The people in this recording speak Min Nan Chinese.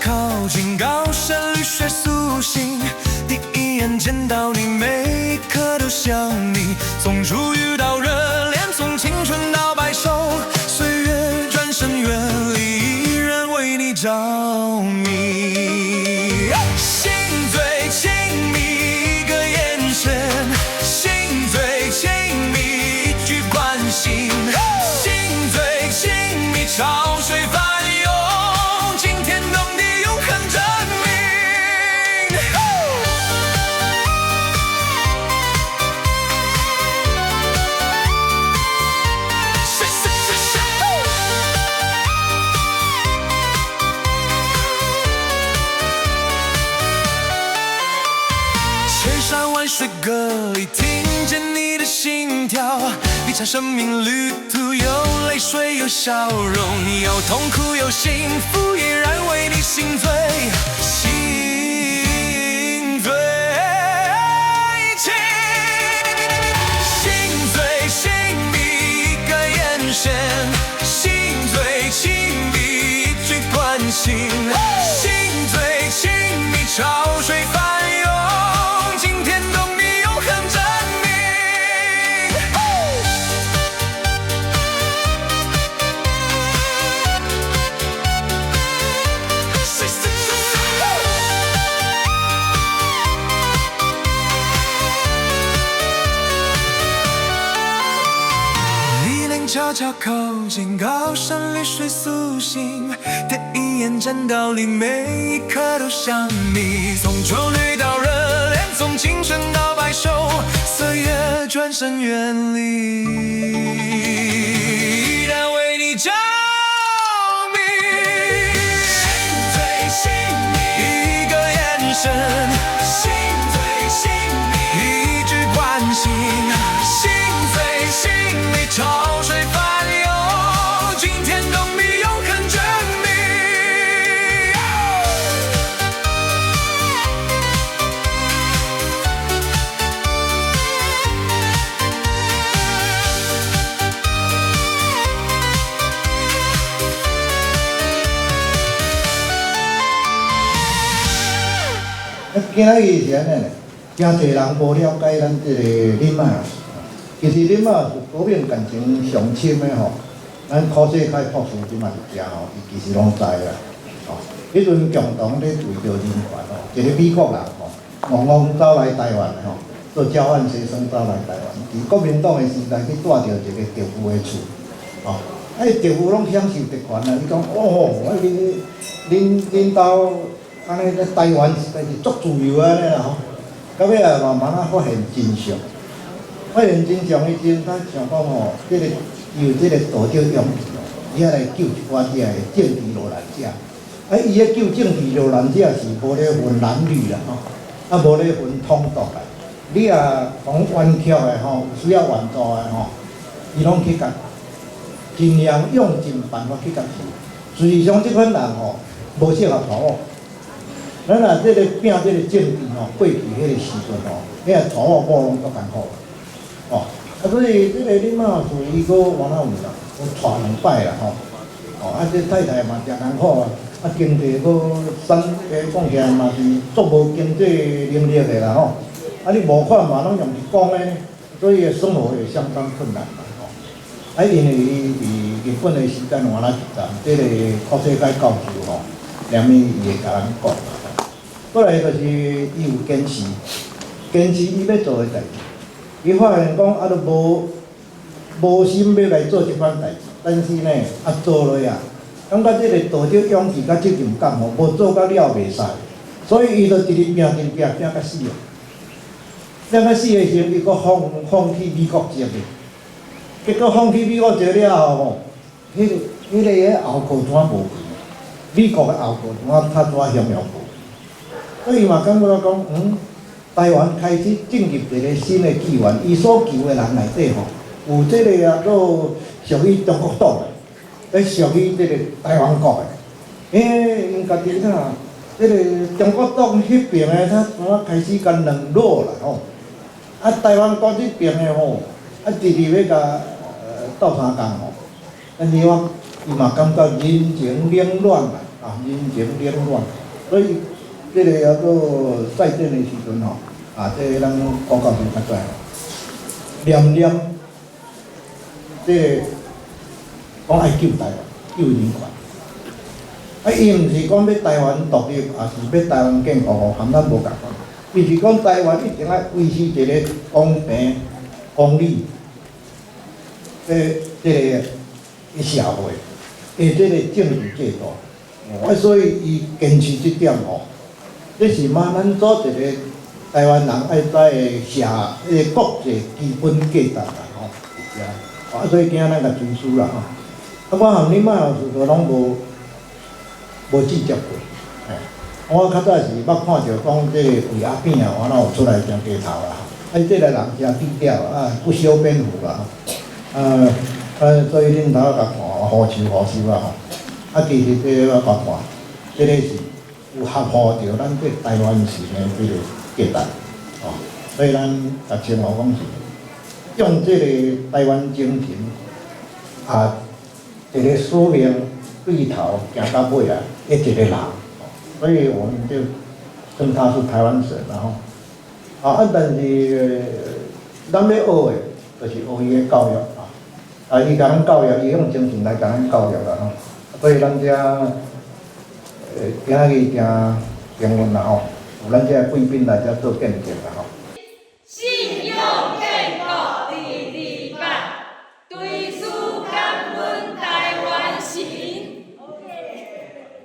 靠近，高山綠水蘇醒。第一眼見到你，每一刻都想你。從初遇到熱戀，從青春到白首，歲月轉身遠離，依然為你着迷。心最親密一個眼神，心最親密一句關心，心最親密潮水翻湧，驚天動地永恆證明。是是是是。千山萬水隔離，聽見你的心跳。一場生命旅途，有淚水，有笑容，有痛苦，有幸福，依然為你心醉，心醉。心最親密一個眼神，心最親密一句關心，心最親密潮水翻湧，驚天動地永恆證明。是是是是。你臉悄悄靠近，高山綠水蘇醒。第一眼見到你，每一刻都想你。從初遇到熱戀，從青春到白首，歲月轉身遠離，依然為你着迷。心最親密一個眼神，心最親密一句關心，心最親密潮水翻湧，驚天動地永恆證明。啊，今仔日是按呢咧，誠濟人無了解咱這個林麥老師。其實林麥老師革命感情上深的吼，咱柯世凱博士這馬佇遮吼，伊其實攏知啦。吼，彼陣共黨咧為著人權吼，一個美國人吼，戇戇走來台灣的吼，做交換學生走來台灣，佇國民黨的時代去蹛著一個特務的厝，吼，啊，伊特務攏享受特權啊，伊講哦，啊恁恁恁兜。按呢咧台灣實在是足自由按呢啦吼，到尾啊慢慢仔發現真相，發現真相的時陣，他想講吼，這個伊有這個道德勇氣吼，伊愛來救一寡遐个政治落難者。啊，伊咧救政治落難者是無咧分男女啦吼，啊無咧分統獨啦。你若講冤屈的吼，有需要援助的吼，伊攏去共，盡量用盡辦法去共救。事實上，這款人吼，無適合娶某。咱若這個拼這個政治吼，過去彼個時陣吼，遐娶某某攏足艱苦，吼。啊，所以這個林麥老師伊閣原來有啦，閣娶兩擺啦吼，哦，啊，這太太嘛誠艱苦啊，啊，經濟閣產，講起來嘛是足無經濟能力的啦吼，啊，你募款嘛攏用一公的，所以生活會相當困難啦吼。啊，因為伊佇日本的時間換來一站，這個柯世凱教授吼，連伊會共咱講。過來就是伊有堅持，堅持伊欲做的代誌。伊發現講啊，都無心欲來做這款代誌，但是呢，啊做落啊，感覺這個道德勇氣佮責任感吼，無做到了袂使，所以伊就一直拼，一直拼，拼到死啊！拼到死的時陣，伊閣放棄美國籍的，結果放棄美國籍了後吼，彼個後果怎無去？美國的後果怎較怎形容無？所以嘛感覺講，台灣開始進入一個新的紀元，伊所求的人內底吼，有這個啊，做屬於中國黨的，咧屬於這個台灣國的。𪜶家己哪，這個中國黨彼邊的，他怎啊開始共冷落啦吼？啊，台灣國這邊的吼，啊，直直欲共鬥相共吼。但是我伊嘛感覺人情冷暖啦，啊，人情冷暖，所以這个叫做賽戰的時陣吼，啊，這個咱郭教授較知，念念這個講愛救台灣，救人權。啊，伊毋是講欲台灣獨立，抑是欲台灣建國吼，含咱無仝款。伊是講台灣一定愛維持一个公平、公理的這个社會的這个政治制度。啊，所以伊堅持這點吼，這是嘛咱做一个台灣人愛知的社彼个國際基本價值啦吼，是啊。啊，所以今仔咱共追思啦吼。啊，我和恁媽老師都攏無接觸過，嘿。我較早是捌看著講這個魏阿扁啊，我哪有出來徛街頭啦。啊，這个人誠低調啊，不修邊幅啦。啊啊，所以恁頭共看好笑好笑啦吼。啊，其實這個我共看，這個是有合乎著咱這台灣神的這個價值，哦。所以咱共稱呼講是用這個台灣精神啊，一個使命對頭行到尾啊，的一個人。所以我們就稱他是台灣神啦吼。啊，但是咱欲學的，就是學伊的教育啊。啊，伊共咱教育，伊用精神來共咱教育啦吼。所以咱遮，今仔日誠幸運啦吼，有咱遮貴賓來遮做見證啦。